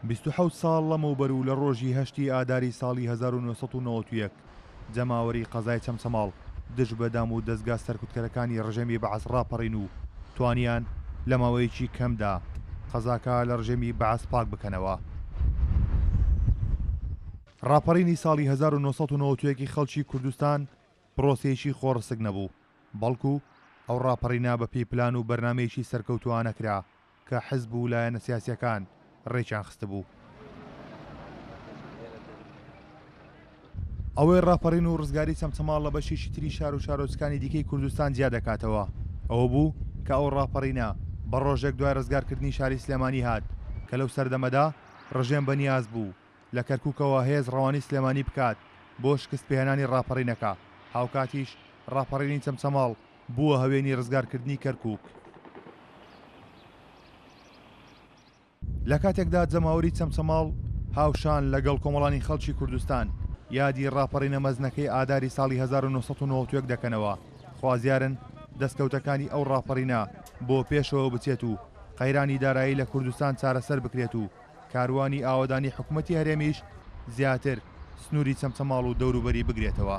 27 ساڵ لەمەوبەر و لە ڕۆژی هەشتی ئاداری ساڵی 1991 جەماوەری قەزای چەمچەماڵ دژ بە دام و دەزگا سەرکوتکەرەکانی ڕژێمی بەعس ڕاپەڕین و توانیان لە ماوەیەکی کەمدا قەزاکە لە ڕژێمی بەعس پاک بکەنەوە. ڕاپەڕینی ساڵی 1991 ی خەڵکی کوردستان پرۆسەیەکی خۆڕسک نەبوو، بەڵکو ئەو ڕاپەڕینە بە پێی پلان و بەرنامەیەکی سەرکەوتووانە کرا کە حزب و لایەنە سیاسییەکان ڕێکیان خستبوو. ئەوەی ڕاپەڕین و ڕزگاری چەمچەماڵ لە بەشێکی تری شار و شارۆچکانی دیکەی کوردستان جیا دەکاتەوە ئەوە بوو کە ئەو ڕاپەڕینە بە ڕۆژێک دوای ڕزگارکردنی شاری سلێمانی هات کە لەو سەردەمەدا ڕژێم بەنیاز بوو لە کەرکوکەوە هێز ڕەوانەی سلێمانی بکات بۆ شکستپێهێنانی ڕاپەڕینەکە، هاوکاتیش ڕاپەڕینی چەمچەماڵ بووە هەوێنی ڕزگارکردنی کەرکوک. لە کاتێکدا جەماوەری چەمچەماڵ هاوشان لەگەڵ کۆمەڵانی خەڵکی کوردستان یادی ڕاپەڕینە مەزنەکەی ئاداری ساڵی 1991 دەکەنەوە، خوازیارن دەستکەوتەکانی ئەو ڕاپەڕینە بۆ پێشەوە بچێت و قەیرانی دارایی لە کوردستان چارەسەر بکرێت و کاروانی ئاوەدانی حکومەتی هەرێمیش زیاتر سنووری چەمچەماڵ و دەوروبەری بگرێتەوە.